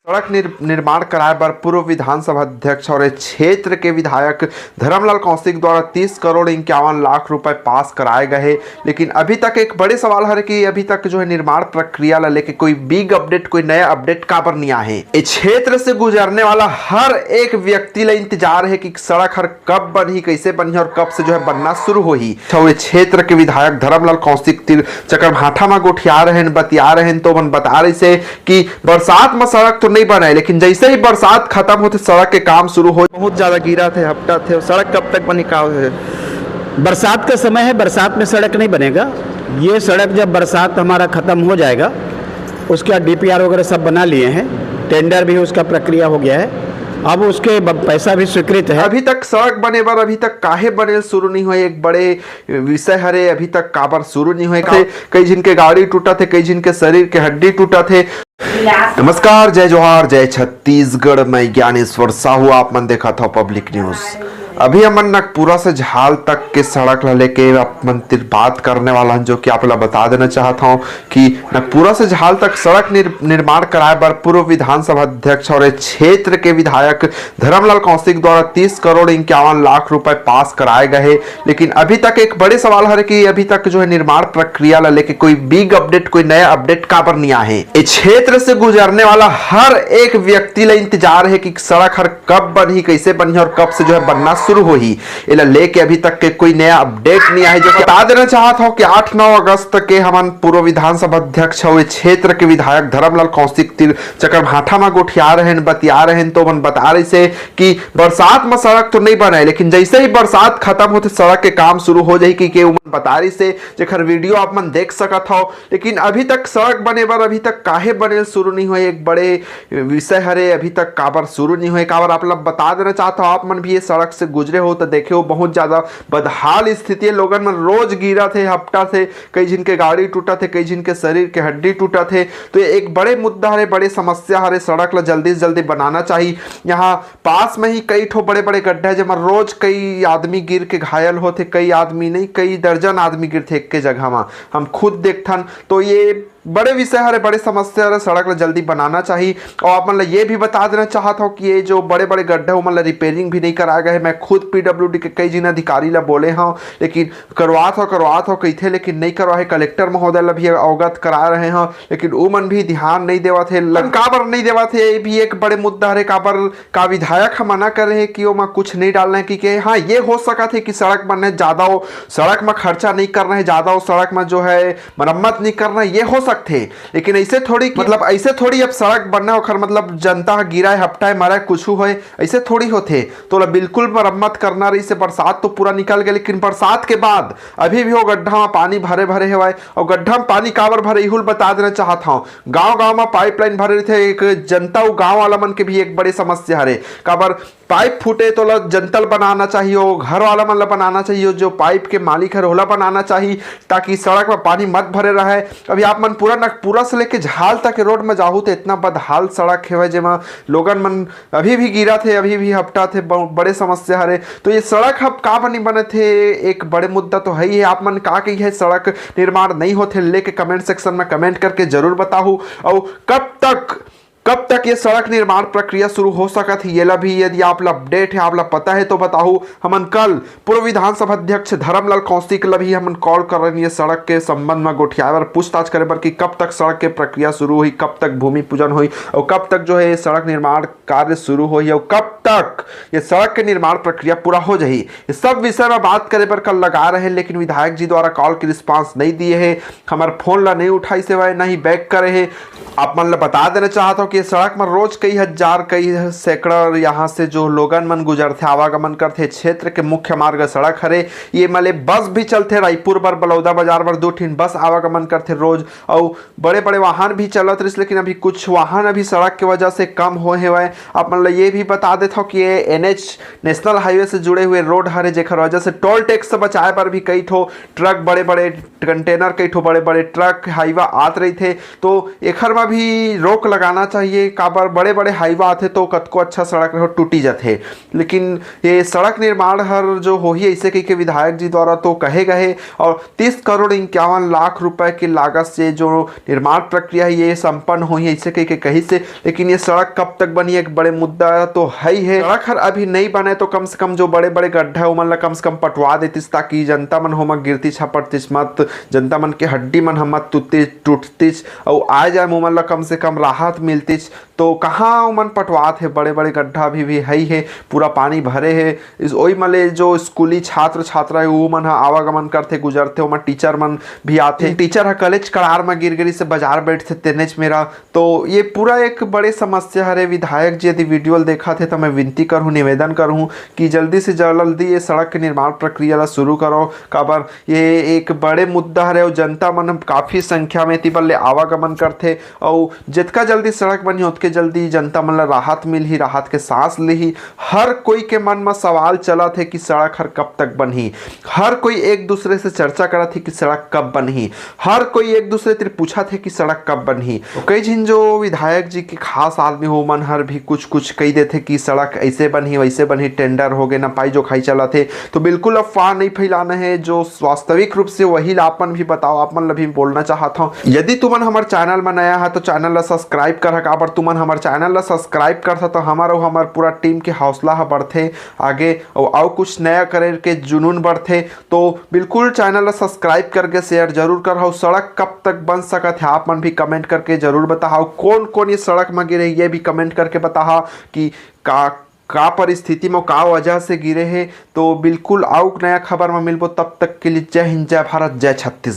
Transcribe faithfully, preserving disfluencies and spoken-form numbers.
सड़क निर-, निर्माण कराए बर पूर्व विधानसभा अध्यक्ष और क्षेत्र के विधायक धर्मलाल कौशिक द्वारा तीस करोड़ इक्यावन लाख रुपए पास कराए गए हे, लेकिन अभी तक एक बड़े सवाल हरे कि अभी तक जो है निर्माण प्रक्रिया ला लेके कोई बिग अपडेट, कोई नया अपडेट काबर नहीं आए हे। इस क्षेत्र से गुजरने वाला हर एक व्यक्ति ला इंतजार है कि सड़क हर कब बनही, कैसे बनही और कब से जो है बनना शुरू होही। तो ये क्षेत्र के विधायक धर्मलाल कौशिक तिर चकरभाठा म गोठिया रहेन, बतिया रहेन, तो मन बता रहिस हे कि बरसात म सड़क तो नहीं बने, लेकिन जैसे ही बरसात खत्म होथे, सड़क के काम शुरू हो। बहुत ज्यादा गिरा थे, हपटा थे, सड़क कब तक बनी, का है? बरसात का समय है, बरसात में सड़क नहीं बनेगा। ये सड़क जब बरसात हमारा खत्म हो जाएगा, उसका डीपीआर वगैरह सब बना लिए हैं, टेंडर भी उसका प्रक्रिया हो गया है, अब उसके ब-, पैसा भी स्वीकृत है। अभी तक सड़क बने बर अभी तक काहे बने शुरू नहीं हुए, एक बड़े विषय हरे। अभी तक काबर शुरू नहीं हुए, कई झिन के गाड़ी टूटा थे, कई झिन के शरीर के हड्डी टूटा थे। नमस्कार, जय जोहार, जय छत्तीसगढ़, मैं ज्ञानेश्वर साहू, आप मन देखत हव पब्लिक न्यूज। अभी हमन नकपुरा से झाल तक के सड़क ला लेके आप मन तिर बात करने वाला हन, जो कि आप ला बता देना चाहत हव कि नकपुरा से झाल तक सड़क निर-, निर्माण कराए बर पूर्व विधानसभा अध्यक्ष और क्षेत्र के विधायक धर्मलाल कौशिक द्वारा तीस करोड़ इक्यावन लाख रुपए पास कराए गए हे, लेकिन अभी तक एक बड़े सवाल हरे कि अभी तक जो है निर्माण प्रक्रिया ला लेके कोई बिग अपडेट, कोई नया अपडेट काबर नहीं आए हे। इस क्षेत्र से गुजरने वाला हर एक व्यक्ति ला इंतजार है कि सड़क हर कब बनही, कैसे बनही और कब से जो है बनना शुरू होही। एला लेके अभी तक के कोई नया अपडेट नहीं आए हे। जो बता देना चाहत हव कि आठ नौ अगस्त के हमन पूर्व विधानसभा अध्यक्ष और क्षेत्र के विधायक धर्मलाल कौशिक तिर चकरभाठा म गोठिया रहेन, बतिया रहेन, तो मन बता रहिस हे कि बरसात म सड़क तो नहीं बने, लेकिन जैसे ही बरसात खत्म होथे, सड़क के काम शुरू हो जाही, कि के उमन बता रहिस हे, जेकर वीडियो आप मन देख सकत हव। लेकिन अभी तक सड़क बने बर अभी तक काहे बने शुरू नहीं हुए, एक बड़े विषय हरे। अभी तक काबर शुरू नहीं हुए, काबर आप ला बता देना चाहत हव, आप मन भी ये सड़क से गुजरे हो तो देखे हो, बहुत ज्यादा बदहाल स्थिति है। लोगन मन रोज गिरा थे, हपटा थे, कई झिन के गाड़ी टूटा थे, कई झिन के शरीर के हड्डी टूटा थे। तो ये एक बड़े मुद्दा हरे, बड़े समस्या हरे। सड़क ला जल्दी से जल्दी बनाना चाहिए। यहाँ पास में ही कई ठो बड़े-बड़े गड्ढा हे, जेमा रोज कई आदमी गिर के घायल होथे, कई आदमी नहीं, कई दर्जन आदमी गिरथे एक के जगह म। हम खुद देखथन, तो ये बड़े विषय हरे, बड़े समस्या हरे, सड़क ला जल्दी बनाना चाही। और आप मन ला ये भी बता देना चाहत हव कि ये जो बड़े-बड़े गड्ढा, ओमन ला रिपेयरिंग भी नहीं कराया गया है। मैं खुद पीडब्ल्यूडी के कई जिन अधिकारी ला बोले हव, लेकिन करवात हव, करवात हव कहिथे, लेकिन नहीं करवाए हे। कलेक्टर महोदय ला भी अवगत करा रहे हव, लेकिन उमन भी ध्यान नहीं देवत हे। लग-, काबर नहीं देवत हे, ये भी एक बड़े मुद्दा हरे। काबर का विधायक ह मना करे हे कि ओमा कुछ नहीं डालना है, कि के, हाँ, ये हो सकत हे कि सड़क बनने ज्यादा हो, सड़क में खर्चा नहीं करना है ज्यादा, हो सड़क में जो है मरम्मत नहीं करना है, ये हो सकथे। लेकिन ऐसे थोड़ी कि, मतलब, ऐसे थोड़ी अब सड़क बनना, ओखर मतलब जनता ह गिराए, हपटाए, मराए, कुछ होए, ऐसे थोड़ी होथे। तो ओला बिल्कुल मरम्मत करना रहिस हे। बरसात तो पूरा निकल गए, लेकिन बरसात के बाद अभी भी वो गड्ढा में पानी भरे भरे हेवय, और गड्ढा में पानी काबर भरे, इहू ल बता देना चाहत हव। गांव गांव में पाइपलाइन भरे रहिथे, एक जनता, वो गांव वाला मन के भी एक बड़े समस्या हरे। काबर पाइप फूटे तो ओला जनता ल बनाना चाहिए, वो घर वाला मन ला बनाना चाहिए, जो पाइप के मालिक हरे ओला बनाना चाहिए, ताकि सड़क में पानी मत भरे रहे। अभी आप मन पूरा नकपुरा से लेके झाल तक के रोड में जाहू तो इतना बदहाल सड़क हेवय, जेमा लोगन मन अभी भी गिरत हे, अभी भी हपटत हे, ब-, बड़े समस्या हरे। तो ये सड़क ह काबर नहीं बनत हे, एक बड़े मुद्दा तो है ही है। आप मन का कही है, सड़क निर्माण नहीं होथे लेके कमेंट सेक्शन में कमेंट करके जरूर बताहू। और कब तक, कब तक ये सड़क निर्माण प्रक्रिया शुरू हो सकत हे, येला भी यदि आप ला अपडेट है, आप ला पता है तो बताहू। हमन कल पूर्व विधानसभा अध्यक्ष धर्मलाल कौशिक ला भी हमन कॉल कर रहे हैं, ये सड़क के संबंध में गोठियाए बर, पूछताछ करे बर कि कब तक सड़क के प्रक्रिया शुरू होही, कब तक भूमि पूजन होही और कब तक जो है ये सड़क निर्माण कार्य शुरू होही और कब तक ये सड़क के निर्माण प्रक्रिया पूरा हो जाही। ये सब विषय में बात करे बर कल लगा रहे हैं, लेकिन विधायक जी द्वारा कॉल के रिस्पांस नहीं दिए हैं, हमार फोन ला नहीं उठाइस हेवय, नहीं बैक करे हैं। आप मन ला बता देना चाहत हव कि ये सड़क में रोज कई हजार, कई सैकड़ा यहाँ से जो लोगन मन गुजरथे, आवागमन करथे, क्षेत्र के मुख्य मार्ग सड़क हरे। ये मले बस भी चलथे, रायपुर बर, बलौदा बाजार बर दो ठिन बस आवागमन करथे रोज, अउ बड़े-बड़े वाहन भी चलत रहिस, लेकिन अभी कुछ वाहन अभी सड़क के वजह से कम होए हेवय। आप मन ल ये भी बता देथव कि ये एनएच, नेशनल हाईवे से जुड़े हुए रोड हरे, जेकर वजह से टोल टैक्स से बचाए बर भी कई ठो ट्रक, बड़े-बड़े कंटेनर, कई ठो बड़े-बड़े ट्रक हाईवे आत रहिथे, तो एखर म भी रोक लगाना चाहिए। ये काबर बड़े-बड़े हाईवा आथे तो कतको अच्छा सड़क रहो टूटी जाथे, लेकिन ये सड़क निर्माण हर जो होही ऐसे कहिके विधायक जी द्वारा तो कहे गए और तीस करोड़ इक्यावन लाख रुपए के लागत से जो निर्माण प्रक्रिया है ये संपन्न होही ऐसे कहिके कहिसे। लेकिन ये सड़क कब तक बनी एक बड़े मुद्दा तो है ही है। सड़क हर अभी नहीं बने तो कम से कम जो बड़े-बड़े गड्ढा है ओमन ला कम से कम पटवा देतिस ताकि जनता मन होमा गिरतिस झपटतिस मत, जनता मन के हड्डी मन ह मत टूटतिस टूटतिस अउ आए जाए म ओमन ला कम से कम राहत मिलतिस। तो कहाँ ओमन पटवात हे, बड़े-बड़े गड्ढा अभी भी हई हे, पूरा पानी भरे हे। इस ओई म ले जो स्कूली छात्र छात्रा हे, वो मन ह आवागमन करथे, गुजरथे, ओमन टीचर मन भी आथे। टीचर ह कलेज कड़ार म गिर गिरी से बाजार बैठथे तेनेच मेरा। तो ये पूरा एक बड़े समस्या हरे। विधायक जी यदि वीडियो ल देखत हे, त मैं विनती करहूँ, निवेदन करहूँ कि जल्दी से जल्दी ये सड़क के निर्माण प्रक्रिया ला शुरू करो, काबर ये एक बड़े मुद्दा हरे अउ जनता मन काफ़ी संख्या में एती बर ले आवागमन करथे। अउ जितका जल्दी सड़क बनही, ओतके जल्दी जनता मन ला राहत मिलही, राहत के सांस लिही। हर कोई के मन म सवाल चलत हे कि सड़क हर कब तक बनही। हर कोई एक दूसरे से चर्चा करत हे कि सड़क कब बनही। हर कोई एक दूसरे तिर पूछत हे कि सड़क कब बनही। तो कई झिन जो विधायक जी के खास आदमी हो, मन हर भी कुछ कुछ कही देथे कि सड़क ऐसे बनही, वैसे बनही, टेंडर हो गए, नपाई जोखाई चलत हे। तो बिल्कुल अफवाह नहीं फैलाना है, जो वास्तविक रूप से वही ला अपन भी बताओ, आप मन ला भी बोलना चाहत हूँ। यदि तुमन हमर चैनल में नया है तो चैनल ला सब्सक्राइब कर, काबर तुमन हमर चैनल ला सब्सक्राइब करथा तो हमर अउ हमर पूरा टीम के हौसला ह बढ़थे आगे, अउ अउ कुछ नया करे के जुनून बढ़थे। तो बिल्कुल चैनल ला सब्सक्राइब करके शेयर जरूर करहु। सड़क कब तक बन सकत है, आप मन भी कमेंट करके जरूर बताहु। कौन कौन ये सड़क में गिरे, ये भी कमेंट करके बताहा कि का का परिस्थिति में, का वजह से गिरे हे। तो बिल्कुल अउ नया खबर में मिलबो, तब तक के लिए जय हिंद, जय भारत, जय छत्तीसगढ़।